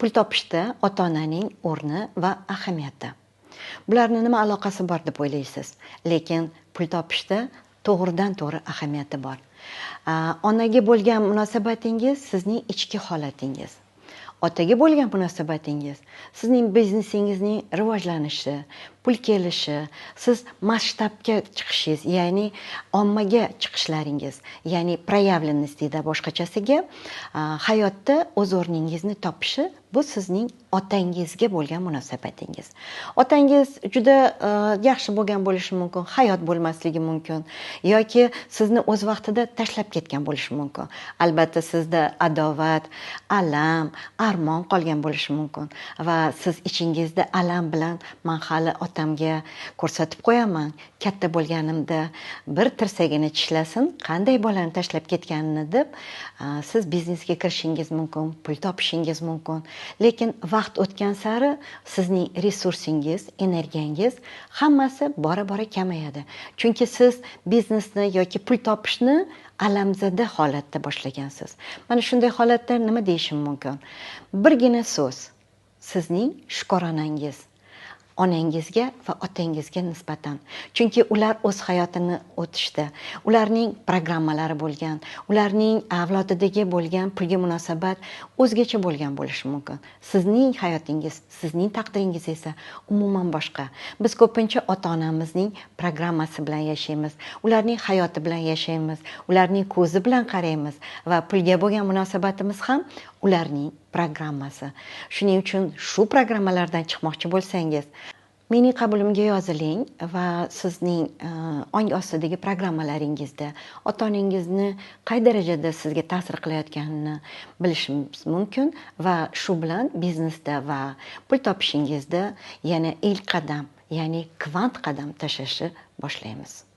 Pul topishda ota-onaning o'rni va ahamiyati. Bularni nima aloqasi bor deb o'ylaysiz? Lekin pul topishda to'g'ridan to'g'ri ahamiyati bor. Onaga bo'lgan munosabatingiz sizning ichki holatingiz. Otaga bo'lgan munosabatingiz sizning biznesingizning rivojlanishi, pul kelishi, siz masshtabga chiqishingiz, ya'ni ommaga chiqishlaringiz, ya'ni проявленность deydi boshqachasiga, hayotda o'z o'rningizni topishi, bu sizning otangizga bo'lgan munosabatingiz. Otangiz juda yaxshi bo'lgan bo'lishi mumkin, hayot bo'lmasligi mumkin yoki sizni o'z vaqtida tashlab ketgan bo'lishi mumkin. Albatta sizda adovat, alam, armon qolgan bo'lishi mumkin va siz ichingizda alam bilan man hali otamga ko'rsatib qo'yaman, katta bo'lganimda bir tirsagini tishlasin, qanday bolani tashlab ketganini deb siz biznesga kirishingiz mumkin, pul topishingiz mumkin. Lekin vaqt o'tgan sari sizning resursingiz, energiyangiz hammasi bora-bora kamayadi. Chunki siz biznesni yoki pul topishni alamzada holatda boshlagansiz. Mana shunday holatda nima deyishim mumkin? Birgina so'z, sizning shukronangiz onangizga va otangizga nisbatan. Chunki ular o'z hayotini o'tishdi. Ularning programmalari bo'lgan, ularning avlodidagi bo'lgan pulga munosabat o'zgacha bo'lgan bo'lishi mumkin. Sizning hayotingiz, sizning taqdiringiz esa umuman boshqa. Biz ko'pincha ota-onamizning programmasi bilan yashaymiz, ularning hayoti bilan yashaymiz, ularning ko'zi bilan qaraymiz va pulga bo'lgan munosabatimiz ham ularning programmasi. Shuning uchun shu programmalardan chiqmoqchi bo'lsangiz, mening qabulimga yoziling va sizning ong ostidagi programmalaringizda ota-onangizni qay darajada sizga ta'sir qilayotganini bilishimiz mumkin va shu bilan biznesda va pul topishingizda yana ilk qadam, ya'ni kvant qadam tashlashni boshlaymiz.